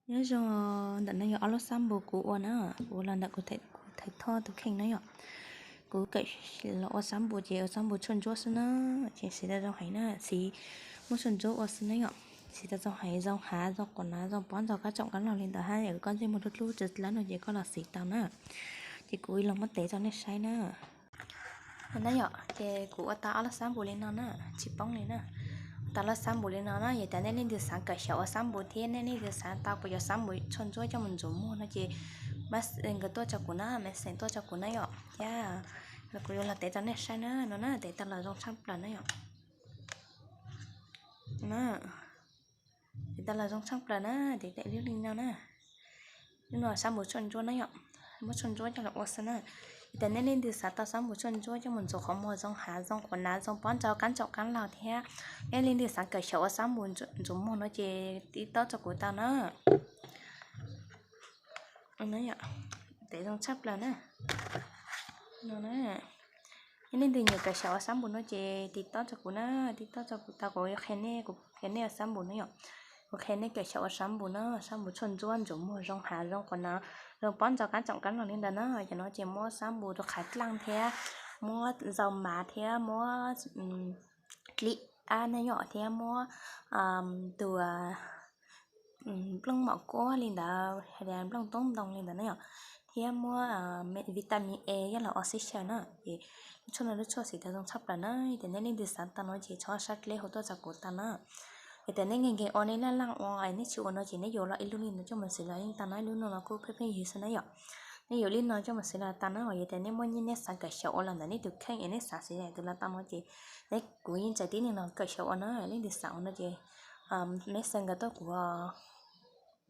Nyob zoo, ntawm no yog ob lub xab npum kuv ua na, kuv ua los ntawm kuv thawj thoj tus kheej na yom. Kuv kawm los ua xab npum ces ua xab npum tshuaj ntsuab xwb na, ces siv tau zoo heev na, siv muaj tshuaj ntsuab ua xwb na yom. Siv tau zoo heev, zoo hav, zoo quav nav, zoo pob ntxog kab tsoom kab laug li ntawd hab, yog koj ntsej muag dlub dlub tsawv lab no ces koj los siv tau na. Ces kuv los muab tev rau nej saib na. Na yom, ces kuv ua tau ob lub xab npum li no na, tsis poob li na. Ua tau lub xab npum li no na, yog tias nej leej twg xav kawm xyaum ua xab npum thiab nej leej twg xav tau kuv cov xab npum tshuaj ntsuab coj mus ntxuav muag no ces nkawd tuaj rau kuv na, message tuaj rau kuv na yom, thiab kuv yuav los tev rau nej saib na, no na, tev tau los zoo tshaj plaws na yom. Tev tau los zoo tshaj plaws na, tev tau ib lub li no na. Lub no xab npum tshuaj ntsuab na yom, muab tshuaj ntsuab coj los ua xwb na. Yog tias nej leej twg xav tau xab npum tshuaj ntsuab coj mus ntxuav qhov muag zoo hav, zoo quav nav, zoo pob ntxog kab tsoom kab laug thiab nej leej twg xav kawm xyaum ua xab npum ntxuav muag no ces tib taub rau kuv tau na. Tev zoo tshaj plaws na. No na, yog leej twg nyiam kawm xyaum ua xab npum no ces tib taub rau kuv na, tib taub rau kuv tau, kuv yuav qhia nej, kuv qhia nej ua xab npum na yom. Kuv qhia nej kawm xyaum ua xab npum na, xab npum tshuaj ntsuab ntxuav muag zoo hav, zoo quav nav, zoo pob ntxog kab tsoom kab laug li ntawd na. Cov no ces muab xab npum rau qhav dlaaj thiab, muab zau mav thiab, muab dlib ab na yom, thiab muab tus nplooj mom kuab li ntawd, nplooj toob ntoo li ntawd na yom, thiab muab vitamin A coj los ua xib xyaw na. Ces lub tshuaj no lub tshuaj siv tau zoo tshaj plaws na, yog tias nej leej twg xav tau no ces txhob sab dleb hu tuaj rau kuv tau na. Yog tias nej nkees nkees ua, nej laj laj ua, nej tsis ua no ces nej yuav los ib lub li no coj mus siv los yeej tau na, ib lub no los kuj pheej pheej yig xwb na yom. Nej yuav li no coj mus siv los tau na, yog tias nej muaj nyiaj nej xav kawm xyaum ua los ntawm nej tus kheej es nej xav siv tus los tau no ces, kuv yeej txais tib neeg los kawm xyaum ua na, leej twg xav ua no ces message nkawd tuaj kuv